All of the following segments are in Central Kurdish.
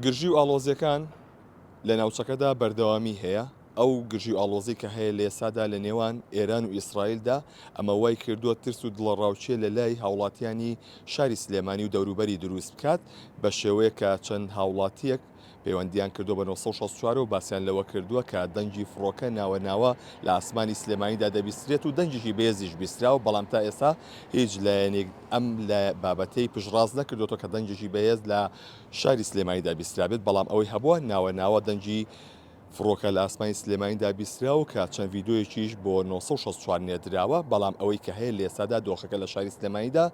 گرژی و ئاڵۆزیەکان لە ناوچەکەدا بەردەوامی هەیە، ئەو گرژی و ئاڵۆزی کە هەیە لە ئێستادا لە نێوان ئێران و ئیسرائیلدا، ئەمە وای کردووە ترس و دڵەڕاوکێ لە لای هاوڵاتیانی شاری سلێمانی و دەوروبەری دروست بکات، بە شێوەیەک کە چەند هاوڵاتیەک پەیوەندیان کردووە بە 964 و باسیان لەوە کردووە کە دەنگی فڕۆکە ناوە ناوە لە ئاسمانی سلێمانیدا دەبیسترێت و دەنگێکی بەهێزیش بیستراوە، بەڵام تا ئێستا هیچ لایەنێک ئەم بابەتەی پشتڕاست نەکردۆتەوە کە دەنگێکی بەهێز لە شاری سلێمانیدا بیسترابێت، بەڵام ئەوەی هەبووە ناوە ناوە دەنگی فڕۆکە لە ئاسمانی سلێمانیدا بیستراوە کە چەند ڤیدۆیەکیش بۆ 964 نێردراوە، بەڵام ئەوەی کە هەیە لە ئێستادا دۆخەکە لە شاری سلێمانیدا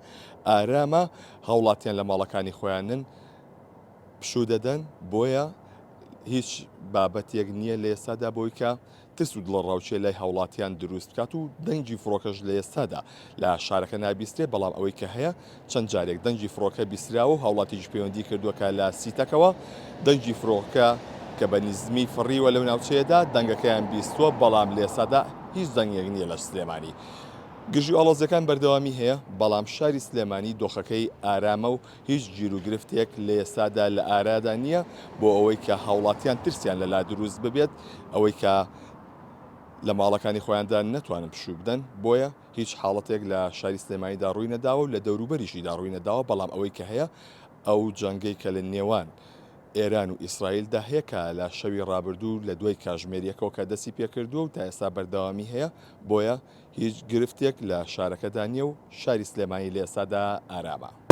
ئارامە، هاوڵاتیان لە ماڵەکانی خۆیانن پشوو دەدەن، بۆیە هیچ بابەتێک نییە لە ئێستادا بۆی کە ترس و دڵەڕاوکێ لای هاوڵاتیان دروست بکات و دەنگی فڕۆکەش لە ئێستادا لە شارەکە نابیسترێت، بەڵام ئەوەی کە هەیە چەند جارێک دەنگی فڕۆکە بیستراوە و هاوڵاتیش پەیوەندی کردووە کە لە سیتەکەوە دەنگی فڕۆکە کە بە نزمی فڕیوە لەو ناوچەیەدا دەنگەکەیان بیستووە، بەڵام لە ئێستادا هیچ دەنگێک نییە لە سلێمانی. گرژی و ئاڵۆزییەکان بەردەوامی هەیە، بەڵام شاری سلێمانی دۆخەکەی ئارامە و هیچ گیروگرفتێک لە ئێستادا لە ئارادا نییە بۆ ئەوەی کە هاوڵاتیان ترسیان لەلا دروست ببێت ئەوەی کە لە ماڵەکانی خۆیاندا نەتوانن پشوو بدەن، بۆیە هیچ حاڵەتێک لە شاری سلێمانیدا ڕووی نەداوە و لە دەوروبەریشیدا ڕووی نەداوە، بەڵام ئەوەی کە هەیە ئەو جەنگەی کە لە نێوان ئێران و ئیسرائیلدا هەیە کە لە شەوی ڕابردوو لە دوای کاژمێر یەکەوە کە دەستی پێکردووە و تا ئێستا بەردەوامی هەیە، بۆیە هیچ گرفتێک لە شارەکەدا نییە و شاری سلێمانی لە ئێستادا ئارامە.